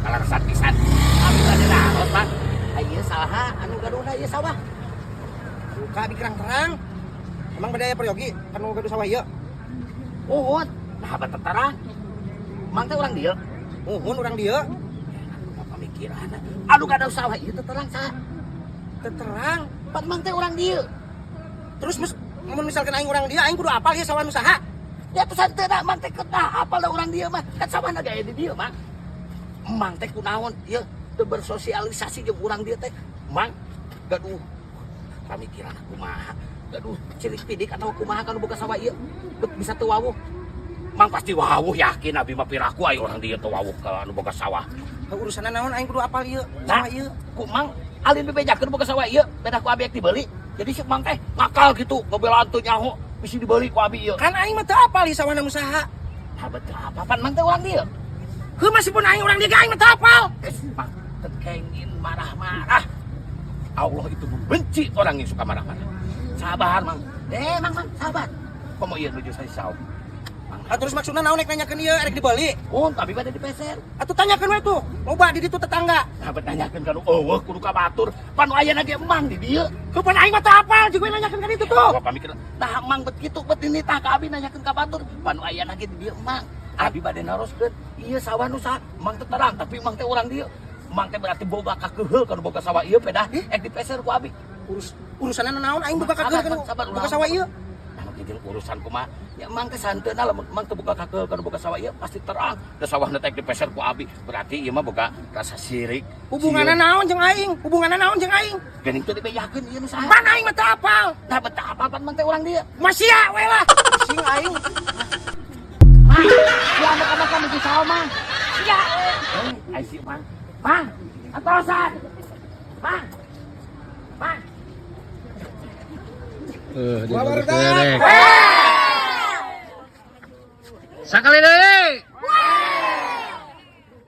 Kaleresan pisan. Abi bade naros, Mang. Ieu saha anu gaduhna ieu sawah? Duka abi kerang terang. Emang bade aya peryogi anu gaduh sawah ieu? Uhun. Nah, bet terang. Mang teh urang dieu. Muhun, urang dieu. Kumaha pamikiranna? Anu gaduh sawah ieu teh terang saha? Teu terang. Pan Mang teh urang dieu. Terus mun misalkan aing urang dieu, aing kudu apal ieu sawah nu saha? Ya terus teu da Mang teh kedah apal da urang dieu mah. Kan sawahna ge aya di dieu, Mang. Mang teh kunaon ieu teu bersosialisasi jeung urang dieu teh? Mang gaduh pamikiran kumaha? Gaduh cilik pidik atau kumaha kan boga sawah ieu? Bet bisa teu wawuh. Mang pasti wawuh, yakin abi mah, piraku aya urang dieu teu wawuh ka anu boga sawah. Urusanna naon aing kudu apal ieu Nah. sawah ieu? Ku Mang alin bebejakeun boga sawah ieu, beda ku abi dibeli. Jadi si Mang teh ngakal gitu, ngebelaan teu nyaho bisi dibeli ku abi ieu. Kan aing mah teu apal ieu sawahna nu saha. Nah, betul apa pan Mang teh urang dieu. Heuh, meskipun aing urang dieu ge aing mah teu apal. Geus, Mang, teu kenging marah-marah. Allah itu membenci orang yang suka marah-marah. Sabar, Mang. Eh, Mang, Mang, sabar. Komo ieu nuju saya saum. Mang, Ah, terus maksudna naon rek nanyakeun ieu, erek dibeli? Oh, tapi pada dipeser. Atuh tanyakeun we tuh. Loba di ditu tetangga. Nah, bet nanyakeun ka nu euweuh kudu ka batur. Pan nu aya ge Mang di dieu. Heuh, pan aing mah teu apal, jeung we nanyakeun ka ditu tuh. Apa pamikir? Nah, Mang bet kitu bet ini tah ka abi nanyakeun ka batur. Pan nu aya ge di dieu Mang. Abi bade naroskeun, ieu sawah nu saha? Mang teh terang, tapi Mang teh urang dieu. Mang teh berarti boga kakeuheul kana boga sawah ieu pedah ek dipeser ku abi. Urusanna naon aing boga Sabar, kakeuheul kana sabar, boga sawah ieu? Nah, jeung urusan kumaha? Ya Mang teh santeuna lamun Mang teh boga kakeuheul kana boga sawah ieu pasti terang. Da sawahna teh dipeser ku abi. Berarti ieu mah boga rasa sirik. Hubunganna naon jeung aing? Hubunganna naon jeung aing? Geuning teu dibejakeun ieu nu saha? Pan aing mah teu apal. Nah, bet apa pan Mang teh urang dieu? Masih ya we lah. Pusing aing. Mang, ya anak-anak kami di sawah, Mang. Sia. Eh, ai si Mang. Mang, atosan. Mang. Mang. Eh, dia Wah, bagus barudak. derek. Sakali deui.